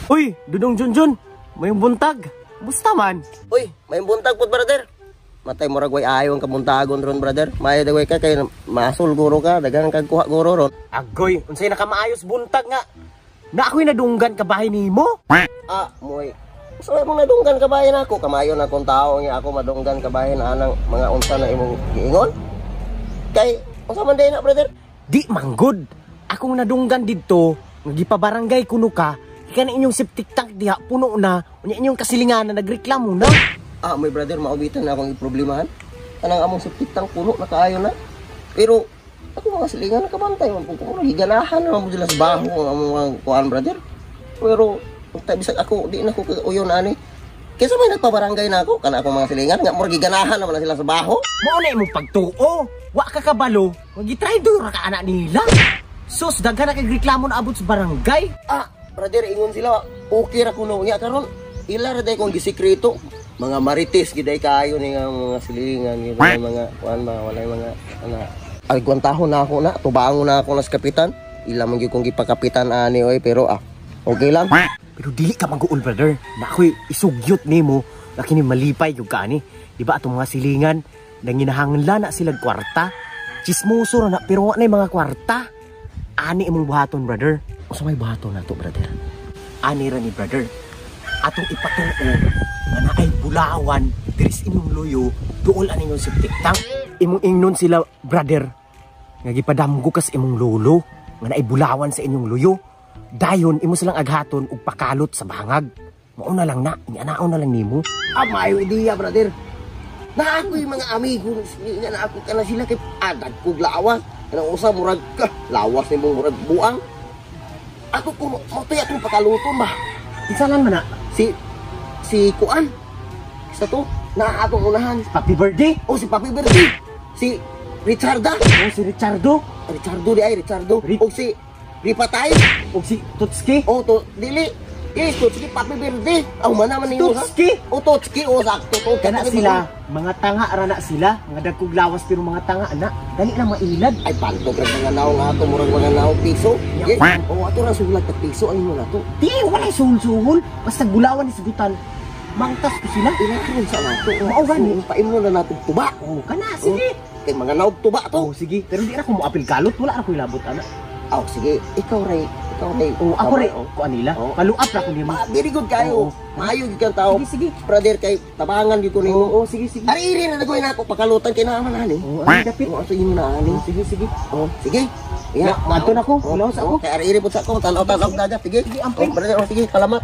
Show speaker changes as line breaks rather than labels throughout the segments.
Uy, Dudong Junjun, may buntag. Musta man?
Uy, may buntag po, brother. Matay, murag way ayo ang kabuntagon ron, brother. Maayo dagway ka kay masul guro ka, daghan kag kuha guro ron.
Agoy, unsay nakamaayos buntag nga? Na ako'y nadunggan ka bahay nimo?
Ah, moy. So imong nadunggan kabahin ako, kamayo na akong tao nga ako madunggan kabahin anang mga unsa na imong giingon. Kay unsa man day na, brother?
Di manggod. Akong nadunggan didto, nga gipabarangay kuno ka, kay na inyong septic tank diha puno na, unya inyong kasilingan na nagreklamo na.
Ah, may brother, maubitan na akong iproblemahan. Kanang among septic tank puno na kaayo na. Pero ako mga silingan nakabantay man pud ko, giganahan naman po sila sa baho ang among mga kuan, brother. Pero unta bisag ako di na ko uyon ani. Kaysa may nagpabarangay na ako kana akong mga silingan nga murag giganahan naman na sila sa baho.
Mao na imong pagtuo. Wa ka kabalo, nga gitry ra ka ana nila. Sus, daghan na kay reklamo na abot sa barangay.
Ah, brother, ingon sila okay ra kuno nya karon. Ila ra day kong gisikreto. Mga marites giday kayo ni nga mga silingan gid mga kuan ba, walay mga ana. Ay, gwantahon na ako na, tubangon na ako na sa kapitan. Ila man gyud kong gipakapitan ani oy, pero ah, okay lang.
Pero dili ka mag-uol, brother. Na ako'y isugyot nimo na kini malipay yung kaani. Di ba atong mga silingan, nanginahanglan na sila kwarta. Chismoso ra na pero wa na mga kwarta. Ani imong buhaton, brother. Unsa may buhaton nato, brother? Ani ra ni, brother. Atong ipatuo nga naay bulawan diri sa inyong luyo, duol ani inyong septic tank. Imong ingnon sila, brother, nga gipadamgo kas imong lolo nga naay bulawan sa inyong luyo. Dayon imo silang aghaton og pakalot sa bangag. Mao na lang na, inianaon na lang nimo.
Ah, maayo ideya, brother. Na ako yung mga amigo nga na ako kana sila kay adag kog lawas. Kanang usa murag ka, lawas nimo murag buang. Ako ko mo to'y akong pakaluton ba.
Kinsa man na?
Si si Kuan. Isa to, na atong unahan.
Papi Birthday?
O si Papi Birthday. Si Richarda.
O si Richardo.
Richardo di ay Richardo. O si Ripatay.
O si Tutski.
O to dili. Eh, Tutski, Papi Birthday. Aw man naman ninyo ha.
Tutski.
O Tutski o sakto to.
Kana sila, mga tanga ra na sila, mga dagkog lawas pero mga tanga na. Dali lang mailad.
Ay panto ra mga naong ato, murag mga naong piso. Yes. O ato ra sulat ka piso ay mo na to.
Di walay suhol-suhol, basta gulawan ni sigutan. Mangtas ko sila.
Ilaron sa nato.
Mao gani.
Paimno na nato tuba.
O kana sige.
Kay mga naog tuba to.
Oh, sige. Pero di ra ko moapil kalot, wala ra ko ilabot ana.
Aw sige, ikaw ray, ikaw ray.
Oh, ako ray,
Oh.
kuan nila.
Oh.
Paluap ra ko nimo.
Ma, very good kayo.
Oo.
Maayo gyud kang tao.
Sige, sige.
Brother, kay tabangan gyud ko nimo.
Oo, sige, sige.
Ari-iri na nagoy na ako pakalutan kay naaman ani.
Oo, ani dapit.
Oo, ato imo na ani.
Oh, sige, sige.
Oh, sige.
Ya, maadto na ko.
Oh,
Laos ako.
oh, kay ari-iri pud sa ako, tanaw-tanaw dagat. Sige.
Sige, amping.
Oh, brother, oh, sige, salamat.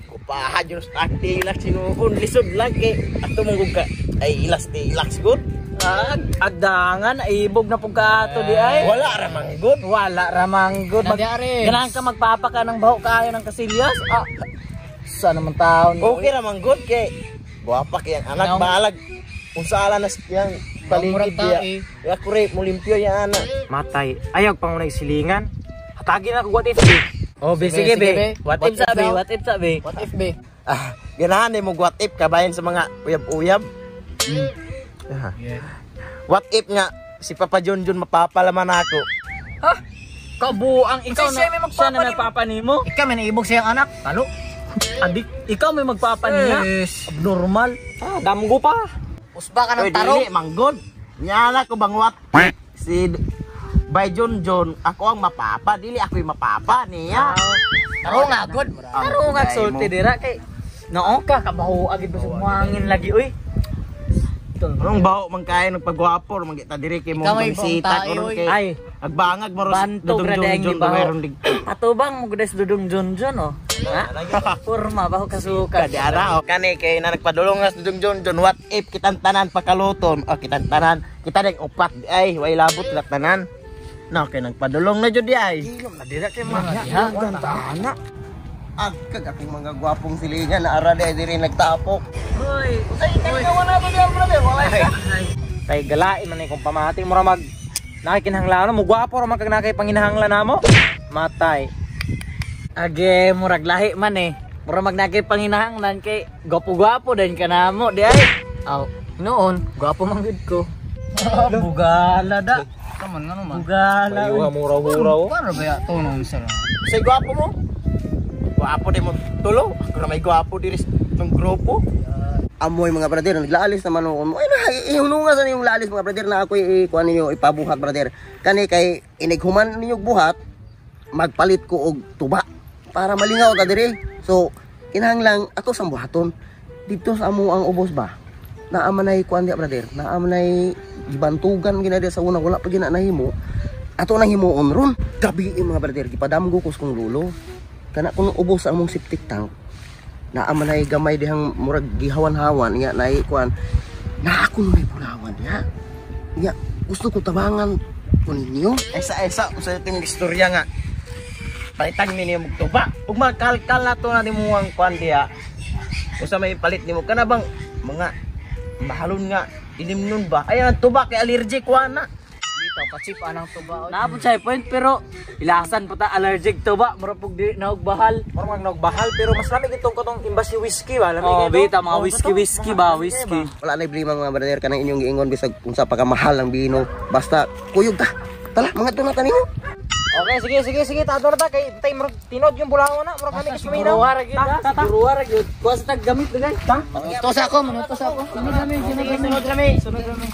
Kupahan yun sa ilas sinuon lisod lang kay ato mong ka ay ilas di ilas good.
Ah, agdangan ibog na pug kaato di ay.
Wala ra man good.
Wala ra man good. Mag, ganahan ka magpapa ka ng baho kaayo ng kasilyas. Ah, sa naman taon.
Okay ra man good kay guwapa kay ang anak balag unsa ala na siyang paligid diya. Ya kure mo limpyo ya anak.
Matay, ayaw pang unay silingan. Hatagin ako what if be.
Oh, be, sige, be. What if sa be? What if sa be?
What if be? Ah, ganahan mo what if kabayan sa mga uyab-uyab. Ah. What if nga si Papa John John mapapalaman ako.
Ha? Kabuang ikaw na siya na nagpapa nimo.
Ikaw may naibog sa iyang anak. Talo.
Adik, ikaw may magpapa niya. Abnormal.
Ah, damgo pa.
Usba ka
Oy, dili manggod. Nyala ko bang what if si Bay John John ako ang mapapa, dili ako yung mapapa niya.
Taro nga good. Taro nga sulti dira kay noo ka kabaho agid ba sa muhangin lagi oy.
Anong baho man kayo nagpagwapo man kita diri kay mo bisita ko ron kay.
Ay,
agbangag mo ron
bantog ra
Dudong
daeng
John John
gibaho.
mayroon dig.
Atubang mo gudes Dudong John John oh. Ha? Porma baho kasuka.
Kadi ara oh. Kani kay na nagpadulong nga sa Dudong John John what if kitang tanan pakaluton oh kitang tanan kita ding upat di ay way labot la tanan. No kay nagpadulong na jud di ay.
Ilom na dira kay mga.
Ganda Agkag akong mga gwapong silingan na ara di diri nagtapok.
Hoy,
Kay galain man kung pamati mo ra mag nakikinahanglan mo gwapo ra man kag nakay panginahanglan namo. Matay.
Age murag lahi man eh. Murag magnakay panginahanglan kay gwapo-gwapo din ka namo di ay. Aw, noon gwapo man gud ko. Bugala da. Kaman nga naman.
Bugala.
Ayuha mo huraw-huraw.
Para ba ya to nung sir?
Say gwapo mo. Gwapo di mo tulo. Ako na may gwapo diri sa itong grupo.
Amoy mga brother, naglaalis naman ako. Ay na, ihununga sa inyong laalis mga brother na ako ikuan ninyo ipabuhat brother. Kani kay inighuman ninyo buhat, magpalit ko og tuba para malingaw ta diri. So kinahanglang ato sang buhaton dito sa amo ang ubos ba. Naa man nay kuan diya brother, naa man nay gibantugan gina diya sa una wala pa gina nahimo. Ato nang himuon ron. Gabi mga brother, gipadamgo ko sa kong lulo. Kana kun ubos sa among septic tank. Naa man ay gamay dihang murag gihawan-hawan nga nay kuan. Na ako may bulawan niya. Nya gusto ko tabangan ko ninyo.
Esa usa itong istorya nga. Palitag ni nimo tuba. Ug magkalkal na to na nimo ang kuan diha. Usa may palit nimo kana bang mga mahalon nga inimnon ba? Ay ang tuba kay allergic wa na.
Dito kachip anang tuba. Naapod siya point pero ilasan pa ta allergic tuba, mura pug dili na og bahal.
Mura mag nagbahal pero mas lamig itong katong imbas si whiskey ba? Lamig
Oh,
ito.
bita mga
Oh,
whiskey
kato,
whiskey
mga
ba, whiskey.
Wala na problema mga brother kanang inyong giingon bisag unsa pa ka mahal ang bino. Basta kuyog ta. Tala mga doon na taninyo.
Okay, sige sige sige, tato na ta kay tay murag tinod yung bulawan na, murag kami kisumina.
Siguruha ra gyud ha, siguruha ra gyud. Kuha sa tag gamit dagay. Manutos ako, manutos ako. Sunod rami, sunod rami.
Sunod rami.
Sunod rami.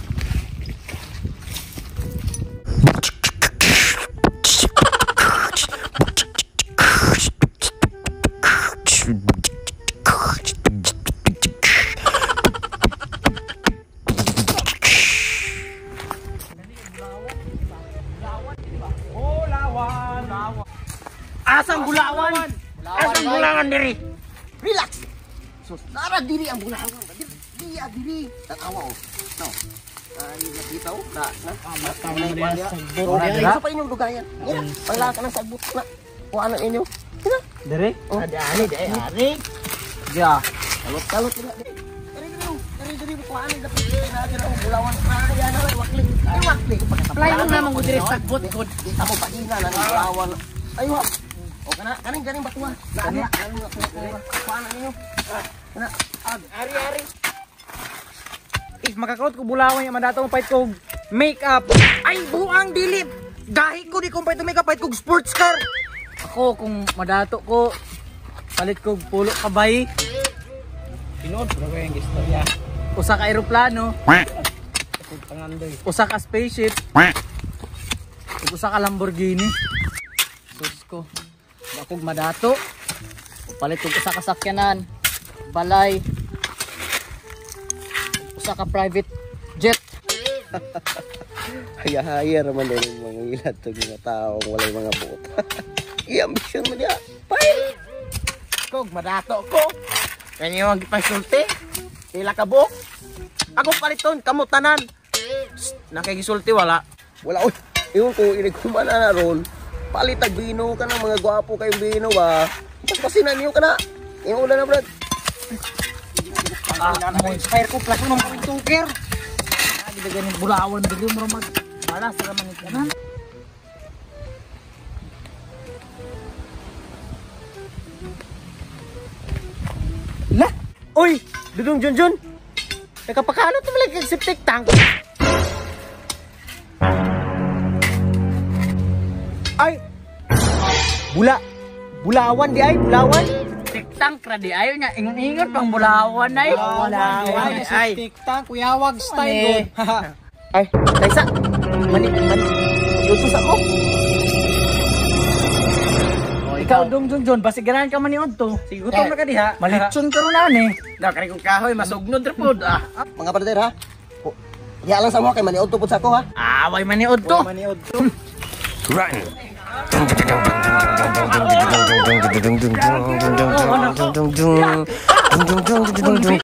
Asang bulawan? Asang bulawan diri?
Relax. So nara diri ang bulawan. Diya diri. Tanawa oh. No. Ay nakita oh na na. Sa pa inyong dugayan. Yan, pangla ka ng sagbot na. Kuha na inyo. Ina.
Dire?
Oh.
Ani di ani.
Ya.
Kalot-kalot na. Diri diri. Diri diri kuha ni dapat na diri ang bulawan. Ay ana ay wakli. Ay wakli.
Apply mo naman ko dire sagbot gud.
Di ta mo pagina na ning bulawan. Ayo. O kana kaning kaning batuha. Na ana kaning kuha na ninyo. Kana.
Ari ari. If makakalot ko bulawan ya madato mo pait ko makeup. Ay buang dili. Gahi ko di ko pait makeup pait ko sports car.
Ako kung madato ko palit ko pulo ka bay.
Tinod pero kay ang istorya.
Usa ka eroplano. Usa ka spaceship. Ug usa ka Lamborghini. Sus ko. Bakog madato. Palit kog usa ka sakyanan, balay. Usa ka private jet.
Haya-haya raman din yung mga ilat ng mga tao walay mga buot. I-ambisyon mo diya. Pay!
Kog madato ko. Kanya yung gipasulti. Pila ka buok. Ako paliton kamo tanan. Nakigisulti wala.
Wala oy. Iyon ko inighuman na ron. Palitag bino ka ng mga gwapo kayong bino ba. Paspasinan niyo ka na. Yung ulan na brad.
Ah, mo inspire ko plus mo ng tuker.
Ah, gidagan ng bulawan diri mo mag wala sa raman ni tanan.
La! Uy! Dudong Junjun! Nakapakalot naman lagi kag septic tank. Ay! Bulawan di ay, bulawan.
Septic tank ra di ayo nya ingon-ingon pang bulawan ay.
Bulawan
ay.
septic tank kuyawag style.
Ay, Taysa. Mani, mani. Lutos ako.
Oh, ikaw dong Junjun, basig ganahan ka man niod to.
Sige gutom na ka diha.
Malitson ka ron ani.
Na kani kong kahoy masugnod ra pod. Ah,
Mga brother ha. Diya lang sa mo kay maniod to pud sa ako ha.
Away man niod to.
Maniod to.
Run!